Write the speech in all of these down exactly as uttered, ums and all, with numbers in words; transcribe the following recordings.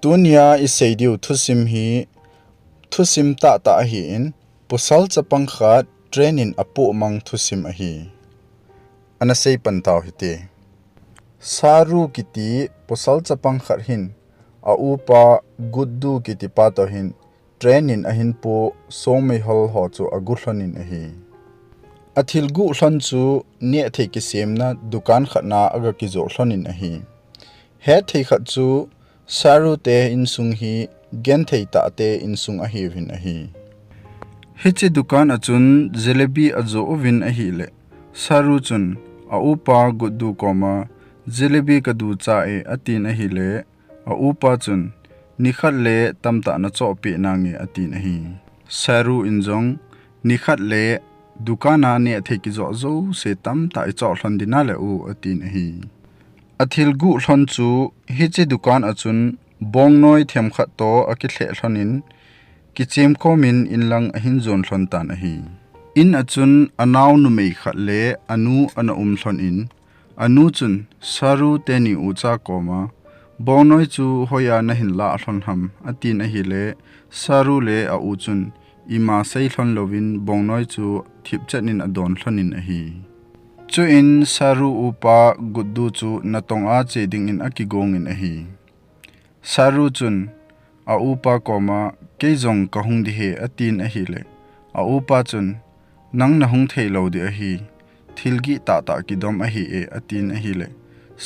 Tunia isei diu thusim hi thusim tahtah ahin, pasal chapang khat train in apoh mang thusim ahi. Ana sei pan tau hite. Saru kiti pasal chapang khat hin a upa Guddu kiti pa toh hin train in ahin poh songmei hol ho chu agu lhon in ahi. Athil guh lhon chu nehthei kisemna dukan khat na aga kijoh lhon in ahi. Hethei khat chu Saru te insung hi genthei tah te insung ahiuvin ahi. Hiche dukan a chun jalebi ajoh uvin ahileh, Saru chun a upa Guddu koma, "Jalebi kadu cha e," atin ahileh, a upa chun, "Nikhat le tamtah nachoh peh nange," atin ahi. Saru in jong, "Nikhat le dukan a nehthei kijoh jouse tamtah ichoh lhon ding nale u," atin ahi. Athil guh lhon chu hiche dukan a chun bongnoi themkhat toh akilheh lhon in, kichem kom in inlang ahin jon lhon tan ahi. In a chun anao numei khat le anu ana um lhon in, anu chun Saru teni ucha koma, "Bongnoi chu hoiya nahin lah lhon ham?" atin ahileh, Saru le a u chun ima sei lhon louvin bongnoi chu thipchet in adon lhon in ahi. Chuin Saru upa Guddu chu natong a che ding in akigong in ahi. Saru chun a upa koma, "Kei jong kahung ding ahi," atin ahileh, a upa chun, "Nang nahung thei lou ding ahi, thil gih tahtah kidom ahi e," atin ahileh,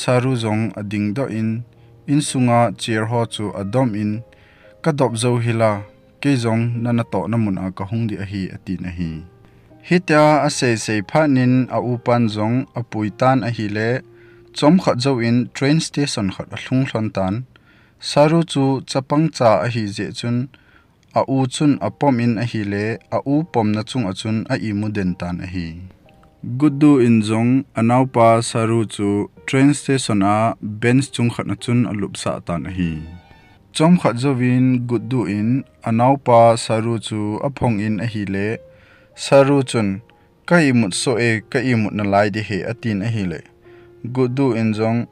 Saru jong ading doh in, insunga chair ho chu adom in, "Kadop jou hila, kei jong nanatohna mun a kahung ding ahi," atin ahi. Hitia asei sei phat in a upan jong apui tan ahileh, chomkhat jouvin train station khat alhung lhon tan. Saru chu chapang cha ahi jeh chun, a u chun apom in ahileh, a u pomna chung a chun a imu den tan ahi. Guddu in jong anaopa Saru chu train station a bench chung khat a chun alupsah tan ahi. Chomkhat jouvin Guddu in anaopa Saru chu aphong in ahileh, Saru chun, "Ka imut soh e, ka imut nalai ding ahi," atin ahileh, Guddu in jong,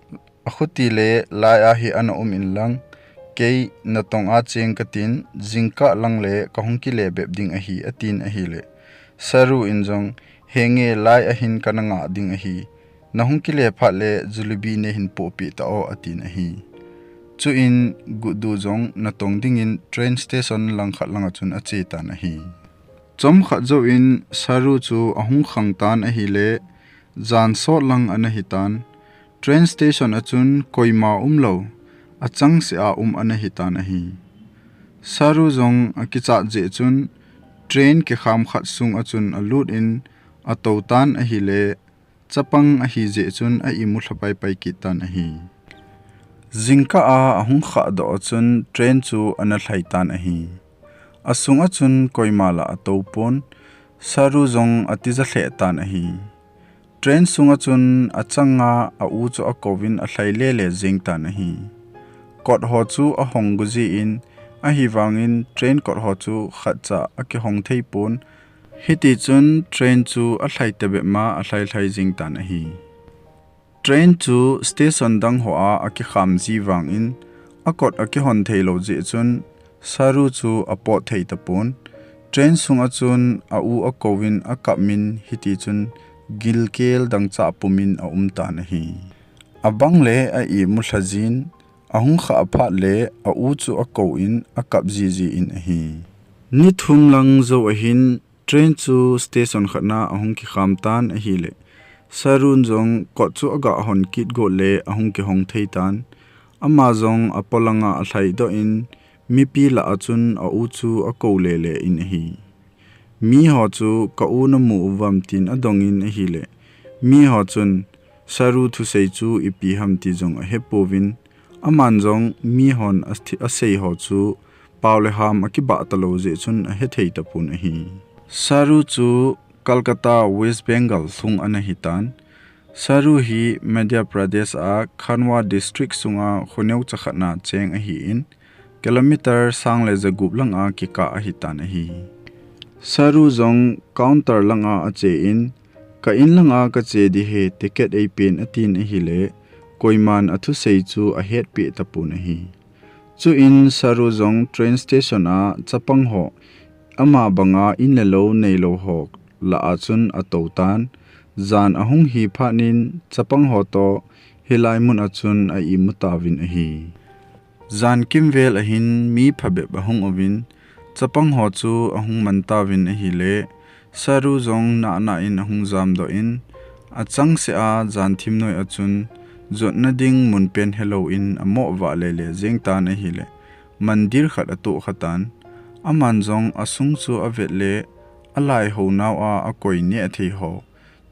"Akhuti le lai a hi ana um inlang, kei natong a cheng katin, jingkah lang le kahung kile bep ding ahi," atin ahileh, Saru in jong, "Henge, lai a hin kana ngah ding ahi, nahung kile phat le jalebi neihin pohpeh ta o," atin ahi. Chuin Guddu jong natong ding in train station langkhat lang a chun ache tan ahi. Chomkhat jouvin Saru chu ahung khang tan ahileh, jan sot lang ana hitan. Train station a chun koima umlou, achangseh a um ana hitan ahi. Saru jong akichat jeh chun train kikham khat sung a chun alut in atou tan ahileh, chapang ahi jeh chun a imu lha paipai kit tan ahi. Jingkah a ahung khah doh a chun train chu ana lhai tan ahi. Asung a chun koima la atou pon, Saru jong atija lheh tan ahi. Train sung a chun achanga a u chu akouvin alhai lele jeng tan ahi. Kot ho chu ahong gu jin, ahivangin train kot ho chu khatcha akihong thei pon, hiti chun train chu alhai tabep ma alhai lhai jeng tan ahi. Train chu station dang ho a akikham ji vangin, akot akihon thei lou jeh chun, Saru chu apot thei tapon. Train sung a chun a u akouvin akap min hiti chun gilkel dangchah pumin aum tan ahi. Abang le a imu lha jin, ahung khah phat le a u chu akouvin akap jiji in ahi. Ni thum lang jou ahin, train chu station khat na ahung kikham tan ahileh, Sarun jong kot chu aga hon kit got le ahung kihong thei tan. Ama jong apolanga alhai doh in, mipi lah a chun a u chu akou lele in ahi. Miho chu ka u namu uvam tin adong in ahileh, miho chun Saru thusei chu ipi ham ti jong ahepouvin, aman jong mihon athi-, asei ho chu pao le ham akibah talou jeh chun ahethei tapon ahi. Saru chu Calcutta, West Bengal lhung ana hitan. Saru hi Madhya Pradesh a Khandwa District sunga kho neocha khat na cheng ahin, kilometer sang le jagup langa kikah ahitan ahi. Saru jong counter langa ache in, ka in langa kache ding ahi, ticket eipen atin ahileh, koiman athusei chu ahetpeh tapon ahi. Chuin Saru jong train station a chapang ho ama banga in le lou neilou ho lah a chun atou tan. Jan ahung hi phat in chapang ho toh hilai mun a chun a imu tauvin ahi. Jan kimvel ahin mi phabep ahung uvin, chapang ho chu ahung man tauvin ahile, Saru jong nahna in ahung jamdoh in, achangseh a jan thim noi a chun, jotna ding mun pen helou in amoh vah lele jeng tan ahile, mandir khat atoh kha tan. Aman jong asung chu avet le, alai ho nau a akoi neh thei ho,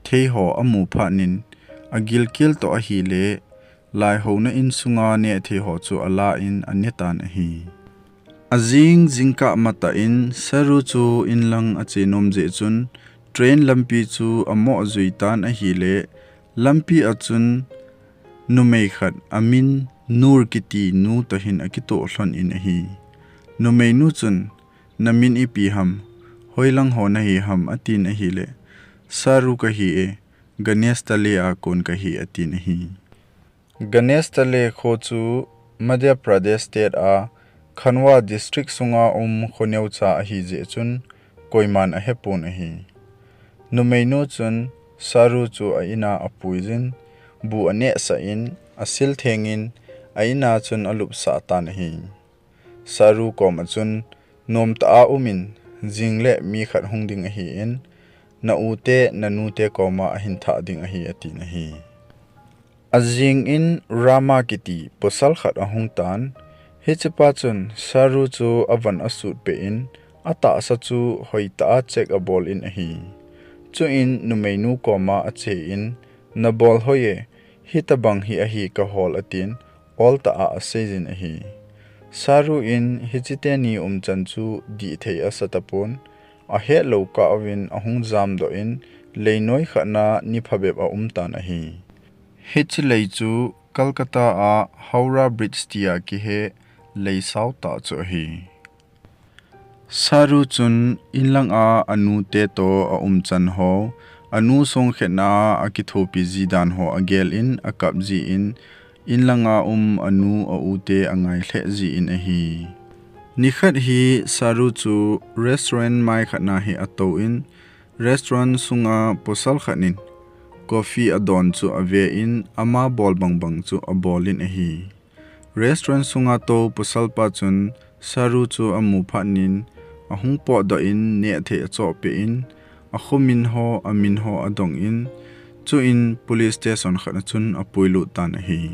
thei ho amu phat in, agilkel toh ahile, lai ho na insunga neh thei ho chu ala in ane tan ahi. Ajing jingkah matah in Saru chu inlang ache nom jeh chun train lampi chu amoh jui tan ahile, lampi a chun numei khat amin Nur kiti nu toh hin akitoh lhon in ahi. Numei nu chun, "Namin ipi ham, hoilang ho nahi ham?" atin ahile, "Saru kahi e, Ganesh Tale a kon kahi," atin ahi. Ganesh Tale kho chu Madhya Pradesh state a Khandwa district sunga um kho neocha ahi jeh chun koiman ahepon ahi. Numeinu chun Saru chu a-in a apuijin, bu anehsah in, asil thengin, a-in a chun alupsah tan ahi. Saru koma chun, "Nomtah a umin, jingle mi khat hung ding ahin, na-u te, nanu te koma ahin thah ding ahi," atin ahi. Ajing in Rama kiti pasal khat ahung tan, hichepa chun Saru chu avon asut peh in, atahsa chu hoitah a check abol in ahi. Chuin numeinu koma ache in, "Nabol hoi e, hitobang hi ahi kahol," atin, oltah a aseijin ahi. Saru in hiche teni umchan chu dihthei asa tapon, ahetlou kah uvin ahung jamdoh in, leinoi khat na ni phabep aum tan ahi. Hiche lei chu Kolkata a Howrah Bridge tia kihe lei saotah chu ahi. Saru chun inlang a anu te toh aumchan ho, anu songkhetna a akithopi ji dan ho agel in akap jin, inlang a um anu a-u te angai lheh jin ahi. Nikhat hi Saru chu restaurant mai khat na hi atou in, restaurant sunga pasal khat in coffee adon chu ave in, ama bol bangbang chu abol in ahi. Restaurant sunga tou pasal pa chun Saru chu amu phat in, ahung potdoh in nehthei achoh peh in, akhomin ho, amin ho adong in, chuin police station khat a chun apuilut tan ahi.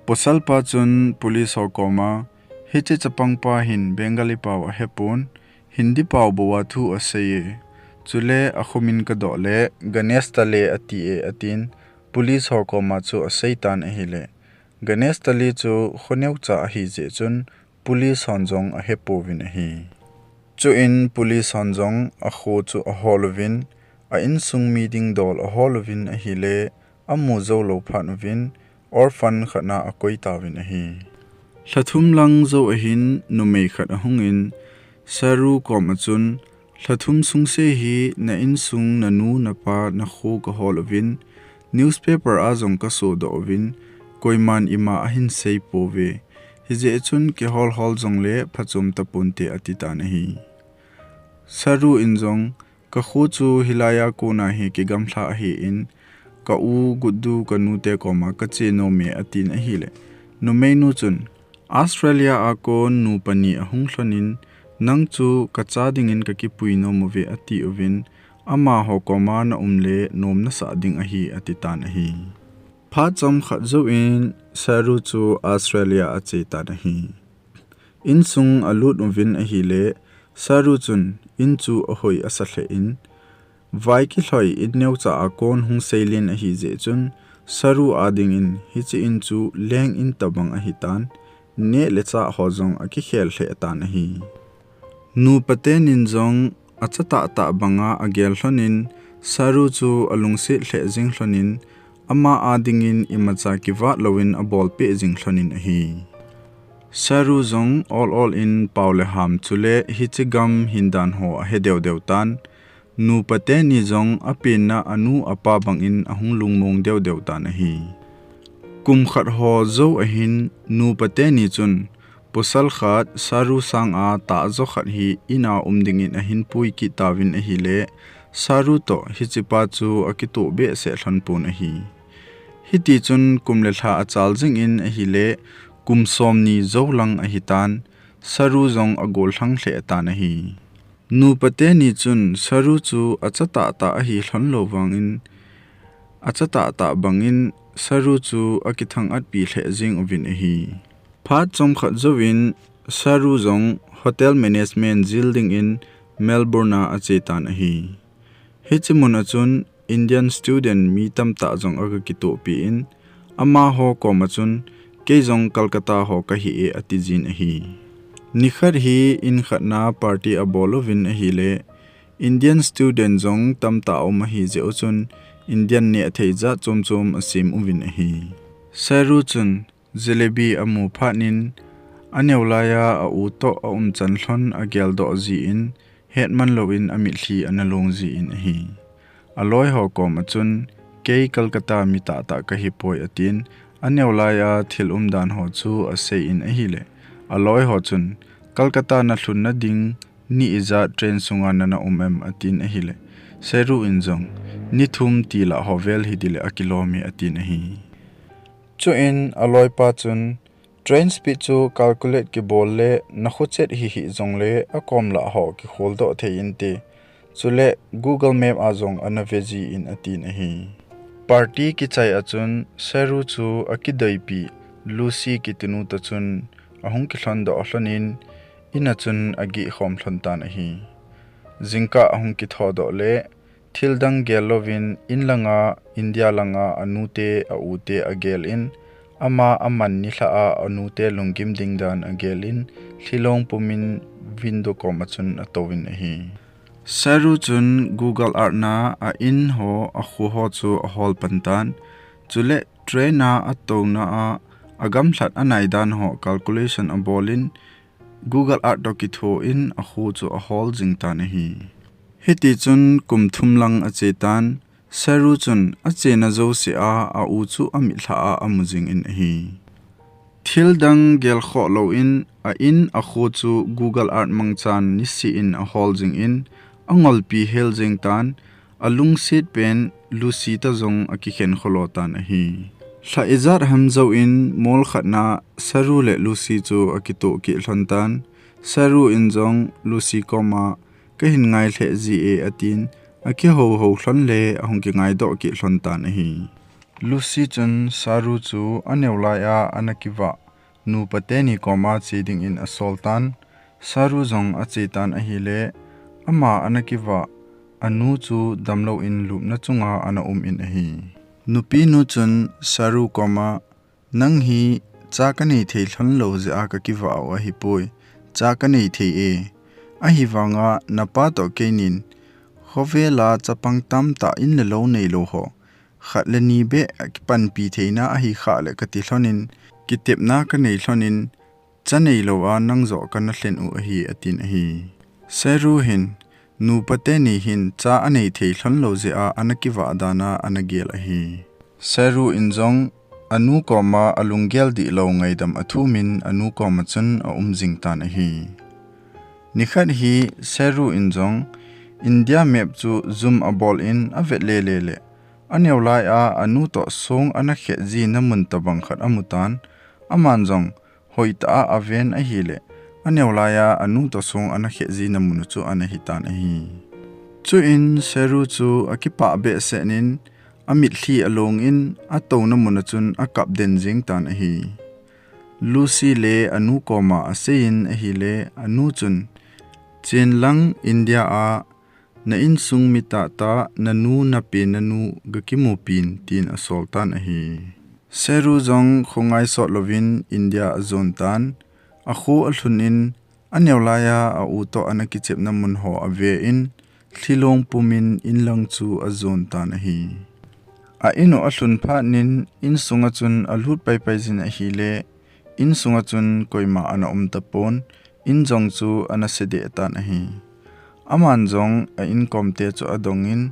Pasal pa chun police ho koma, "Hiche chapang pa hin Bengali pao ahepon, Hindi pao bou a thu asei e. Chule akhomin kadoh le Ganesh Tale ati e," atin, police ho koma chu asei tan ahile, Ganesh Tale chu kho neocha ahi jeh chun police hon jong ahepouvin ahi. Chuin police hon jong akho chu ahol uvin, a insung mi dingdol ahol uvin ahile, amu jou lou phat uvin, orphan khat na akoi tauvin ahi. Lhathum lang jou ahin numei khat ahung in, Saru koma chun, "Lhathum sungsei hi na insung, nanu, napa, nakho kahol uvin, newspaper a jong kasodoh uvin, koiman ima ahin sei pouve. Hijeh chun kihol hol jongle phachom taponte," ati tan ahi. Saru in jong, "Kakho chu hilai a kona hi kigamlha ahin, ka-u, Guddu, kanu te koma kache nom e," atin ahile, numeinu chun, "Australia a kon nupa ni ahung lhon in, nang chu kacha dingin kakipui nom uve," ati uvin, "Amaho koma na um le nom nasah ding ahi," ati tan ahi. Phat chomkhat jouvin Saru chu Australia ache tan ahi. Insung alut uvin ahile, Saru chun in chu ahoi asa lheh in, vai kilhoi in neocha a kon hung seilen ahi jeh chun, Saru a dingin hiche in chu leng in tobang ahitan, neh le chah ho jong akikhel lheh tan ahi. Nupa tenin jong achatah tah banga agel lhon in, Saru chu alungset lheh jing lhon in, ama a dingin imacha kivat louvin abolpeh jing lhon in ahi. Saru jong ol ol in pao le ham chule hiche gam hindan ho ahe deu deu tan, nupa teni jong apenna anu apa bangin ahung lungmong deu deu tan ahi. Kum khat ho jou ahin nupa teni chun Pasal khat Saru sanga tahjo khat hi in a um dingin ahin pui kit tauvin ahile, Saru toh hichepa chu akitoh behseh lhon pon ahi. Hitichun kum le lha achal jingin ahile, kum somni jou lang ahitan, Saru jong agollhang lheh tan ahi. Nupa teni chun Saru chu acha tahtah ahi lhon lou vangin, acha tahtah bangin Saru chu akithang-atpi lheh jeng uvin ahi. Phat chomkhat jouvin Saru jong hotel management jil dingin Melbourne a ache tan ahi. Hiche mun a chun Indian student mi tamtah jong aga kitohpi in, amaho koma chun, "Kei jong Kolkata ho kahi e," ati jin ahi. Nikhat hi in khat na party abol uvin ahile, Indian student jong tamtah aum ahi jeh u chun, Indian nehthei jat chom chom asem uvin ahi. Saru chun jalebi amu phatnin, aneo laiya a-u toh aumchan lhon ageldoh jin, hetman louvin amitlhi ana long jin ahi. Aloiho koma chun, "Kei Kolkata mi tahtah kahipoi," atin, aneo laiya thil umdan ho chu aseiyin ahile, aloiho chun, "Kolkata nalhunna ding ni ijat train sunga nana um em?" atin ahile, Saru in jong, "Ni thum tilah ho vel hiding le akilom e," atin ahi. Chuin aloipa chun, "Train speed chu calculate kibol le nakho chet hihih jongle akom lah ho kikholdoh thei inte. Chule Google Map a jong ana ve jin," atin ahi. Party kichai a chun Saru chu akidoipi Lucy kitinu toh chun ahung kilhondoh lhonin, in a chun ageh khom lhon tan ahi. Jingkah ahung kithodoh le, thildang gel louvin in langa, India langa anute a-ute agel in, ama aman nilhah a anute lunggim ding dan agel in, lhilong pumin window koma chun atouvin ahi. Saru chun Google Earth na a-in ho, akho ho chu ahol pan tan. Chule train a atouna a agamlhat anai dan ho calculation abolin, Google Earth toh kithoin akho chu ahol jing tan ahi. Hitichun kum thum lang ache tan, Saru chun achena jouse a a-u chu amitlha a amu jingin ahi. Thildang gelkhoh louvin a-in akho chu Google Earth mangchan niseh in ahol jingin, angolpi hel jeng tan, alungset pen Lucy toh jong akikhen kholo tan ahi. Lha ijat ham jouvin mol khat na Saru le Lucy chu akitoh kit lhon tan, Saru in jong Lucy koma, "Kahin ngai lheh jie," atin, akihouhou lhon le ahung kingaidoh kit lhon tan ahi. Lucy chun Saru chu aneo laiya ana kivah nupa teni koma che dingin asol tan, Saru jong ache tan ahile, ama ana kivah anu chu damlouvin lupna chunga ana umin ahi. Nupinu chun Saru koma, "Nang hi cha kanei thei lhon lou jeh a kakivah u ahipoi, cha kanei thei e. Ahivanga napa toh keinin, khovela chapang tamtah in le lou neilou ho, khat le ni beh akipanpi theina ahi khah le kati lhonin, kitepna kanei lhonin, cha neilou a nang joh kana lhen u ahi," atin ahi. Saru hin, nupa teni hin cha anei thei lhon lou jeh a ana kivah dan a ana gel ahi. Saru in jong anu koma alunggel dihlou ngaidam athumin anu koma chun aum jing tan ahi. Nikhat hi Saru in jong India map chu zoom abolin avet lele le, aneo laiya anu toh song ana khet jina mun tobang khat amu tan, aman jong hoitah a aven ahile, aneo laiya anu toh song ana khet jina mun chu ana hitan ahi. Chuin Saru chu akipah behseh in, amitlhi alongin, atouna mun a chun akap den jeng tan ahi. Lucy le anu koma aseiyin ahile, anu chun, "Chen lang India a na insung mi tahtah, nanu, napen, nanu gakimupin," tin asol tan ahi. Saru jong khongai sot louvin India ajon tan, akho alhunin, aneo laiya a-u toh ana kichepna mun ho aven, lhilong pumin inlang chu ajon tan ahi. A-in u alhun phatnin, insunga chun alut paipai jin ahile, insunga chun koima ana um tapon, in jong chu ana sedeh tan ahi. Aman jong a-inkomte chu adongin,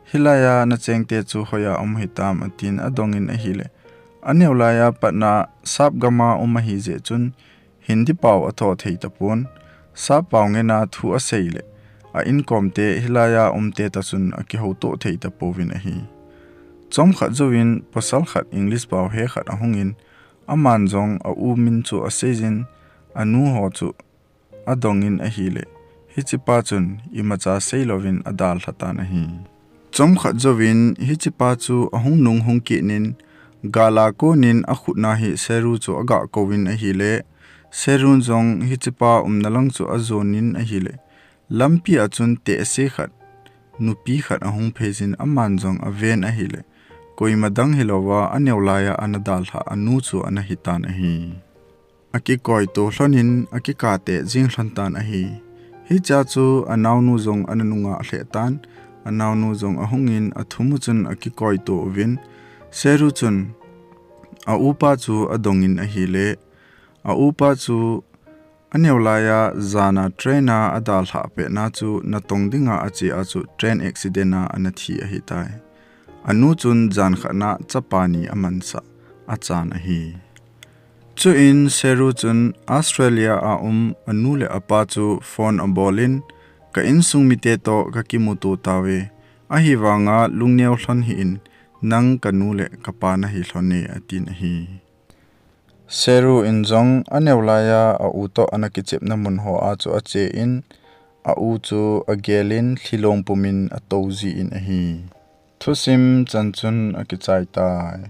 "Hilaiya nachengte chu hoiya um hitam?" atin adongin ahile, aneo laiya patna sap gama um ahi jeh chun, Hindi pao atho thei tapon, sap pao ngena thu asei le a inkom te hilaiya um te ta chun akihouto thei tapouvin ahi. Chomkhat jouvin pasal khat English pao he khat ahungin, aman jong a u min chu aseijin, anu ho chu adongin ahile, hichepa chun imacha seilouvin adalha tan ahi. Chomkhat jouvin hichepa chu ahung nung hung kit in, gala konin akhutna hi Seru chu aga kouvin ahile, Serun jong hichepa umna lang chu ajonin ahile, lampi a chun tehse khat, nupi khat ahung pheijin aman jong aven ahile, koima dang hilouva aneolaiya ana dalha anu chu ana hitan ahi. Akikoito lhonin akikate jing lhon tan ahi. Hichea chu anaonu jong ana nunga lheh tan, anaonu jong ahungin athum u chun akikoito uvin, Seru chun a upa chu adongin ahile, a upa chu aneolaiya jana train a adalhah petna chu natong dinga ache a chu train accident a ana thi ahitai. Anu chun jan khatna chapa ni amansah achan ahi. Chuin Seru chun Australia a um anu le apa chu phone abolin, ka insung mite toh kakimuto tauve, ahivanga lungneo lhon hih in, nang kanu le kapa nahi lhon e, atin ahi. Seru in jong aneolaiya a u toh ana kichepna mun ho a chu ache in, a u chu agelin lhilong pumin atou jin ahi. Thusim chan chun akichai tai.